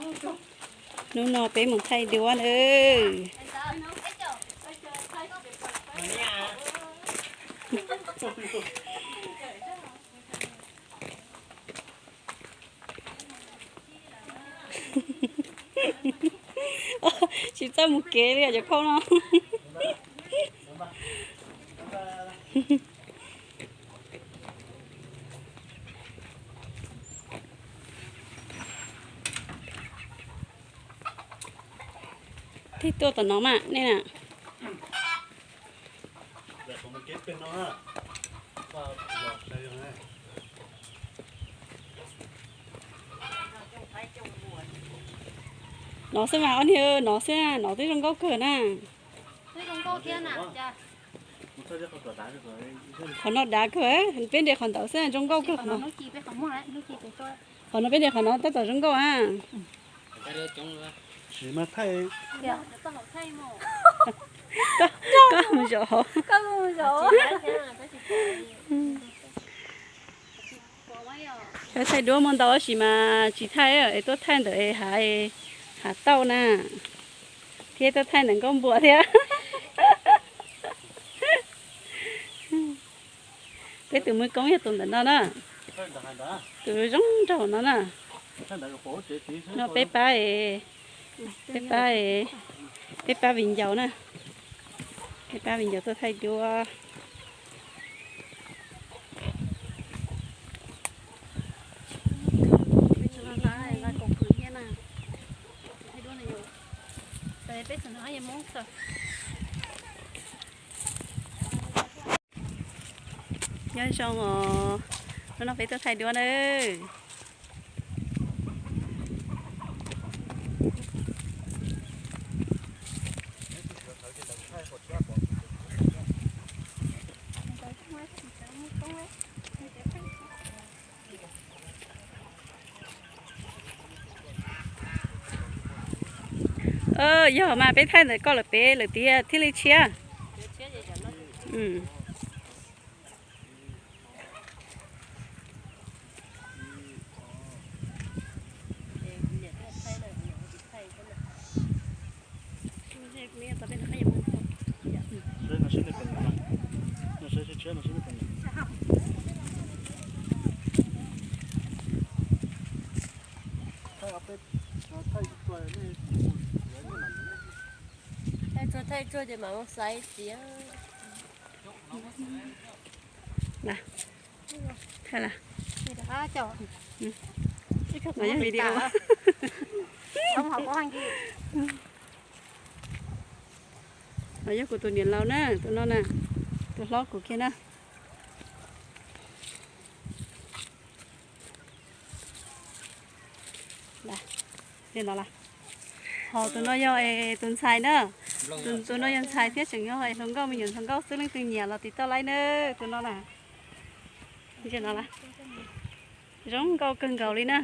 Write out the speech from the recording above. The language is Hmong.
Hnub no peb mus thaij duab nawb. Tsis txawj mus kev li cov khau no. Thiaj tuaj tom no mas nej na. No xwb mas ob niag, no xwb, no twb zoo nkauj kawg na. Qhov no dav kawg, peb nres qhov ntawd xwb zoo nkauj kawg qhov no. Qhov no peb nres qhov no tab tom zoo nkauj a. Koj mus zaum hauv. Thaij duab muaj ntau tab sis mas tsis thaij es tuaj thaij ntawm hav, hav tauj na, thiab tuaj thaij ntawm nkuaj npua thiab. Peb tus muaj koob yog tus ntawm no na, tus zoo nraug no na. No peb pab, peb pab, peb pab viv ncaus na, peb pab viv ncaus tuaj thaij duab. Nyob zoo os, hnub no peb tuaj thaij duab nawb. Yog mas peb thaij ntawm koj lawm peb lawm tiag thiaj li tshiab. Thaij tsuag thaij tsuag ces mam mus xaiv tias. Thaij lawm. Los yog video. Los yog kuv tus niam laus na, tus no na, tus hlob kuv kiag na. Ho tus no yog tus ntxhais na, tus no yog ntxhais thiab tseem yog hluas nkauj me nyuam hluas nkauj xwb, leej twg nyiam los tiv tauj laib na, tus no na. Zoo nkauj kawg nkaus li na.